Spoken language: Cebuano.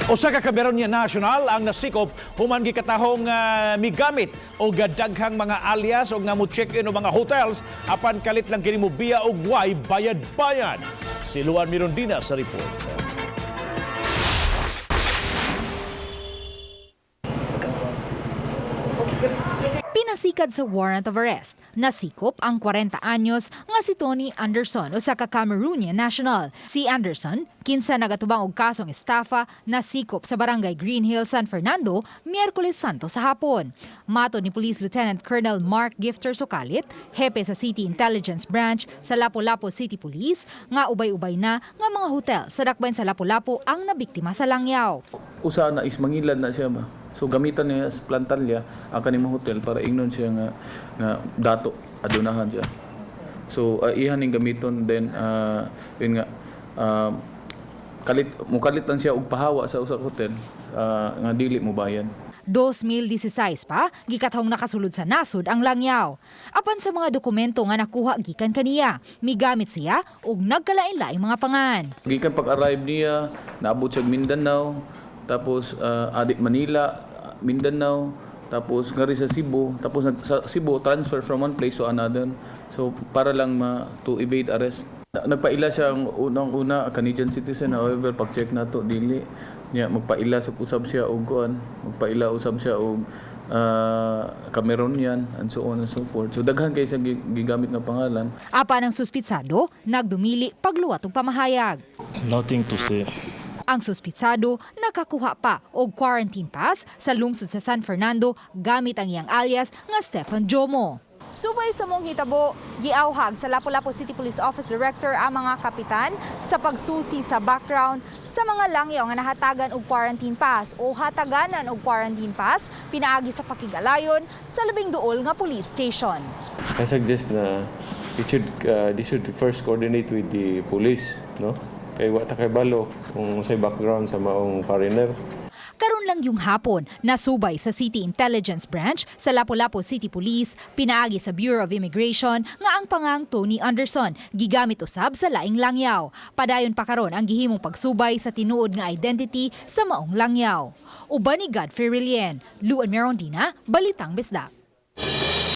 Usa ka Cameroonian national ang nasikop human gikatahong migamit og daghang mga alias og nga mo check-in og mga hotels apan kalit lang kini mobiya og way bayad-bayad. Si Luan Mirondina sa report. Pinasikad sa warrant of arrest, nasikop ang 40 anyos nga si Tony Anderson, usa ka Cameroonian national. Si Anderson, kinsa nagatubang og kasong estafa, nasikop sa Barangay Green Hill, San Fernando, Miyerkules Santo sa hapon. Matod ni Police Lieutenant Colonel Mark Gifter Socalit, hepe sa City Intelligence Branch sa Lapu-Lapu City Police, nga ubay-ubay na nga mga hotel sa dakbayan sa Lapu-Lapu ang nabiktima sa langyaw. Usa na is mangilad na siya ba. So gamitan niya as plantalya ang kanimong hotel para ingnon siya nga nga dato adunahan siya. So iha ning gamiton, then yun nga kalit mukalit lang siya og pahawa sa usa ka hotel nga dili mo bayad. 2016 pa, gikatahong nakasulod sa nasod ang langyaw. Apan sa mga dokumento nga nakuha gikan kaniya, migamit siya og nagkalain-laing mga pangan. Gikan pag-arrive niya, naabot siya og Mindanao, tapos adi Manila, Mindanao, tapos ngari sa Cebu, tapos sa Cebu transfer from one place to another. So para lang ma to evade arrest. Nagpaila siya ang unang-una Canadian citizen, however pag check nato, dili niya. Magpaila sa usab siya og kuan, magpaila usab siya og Cameroonian and so on and so forth. So daghan kay siya gigamit nga pangalan. Apan ang suspitsado, nagdumili pagluwat og pamahayag. Nothing to say. Ang suspitsado nakakuha pa og quarantine pass sa lungsod sa San Fernando gamit ang iyang alias nga Stephen Jomo. Subay sa mong hitabo, giawhag sa Lapu-Lapu City Police Office Director ang mga kapitan sa pagsusi sa background sa mga langyaw nga nahatagan og quarantine pass o hataganan og quarantine pass pinaagi sa pakigalayon sa labing duol nga police station. I suggest na it should they should first coordinate with the police, no? Kay wa ta kabalo kung unsay background sa maong foreigner. Karon lang yung hapon, nasubay sa City Intelligence Branch sa Lapu-Lapu City Police, pinaagi sa Bureau of Immigration nga ang pangang Tony Anderson gigamit usab sa laing langyaw. Padayon pa karon ang gihimong pagsubay sa tinuod nga identity sa maong langyaw. Uban ni Godfrey Relien, Luan Merondina, Balitang Bisdak.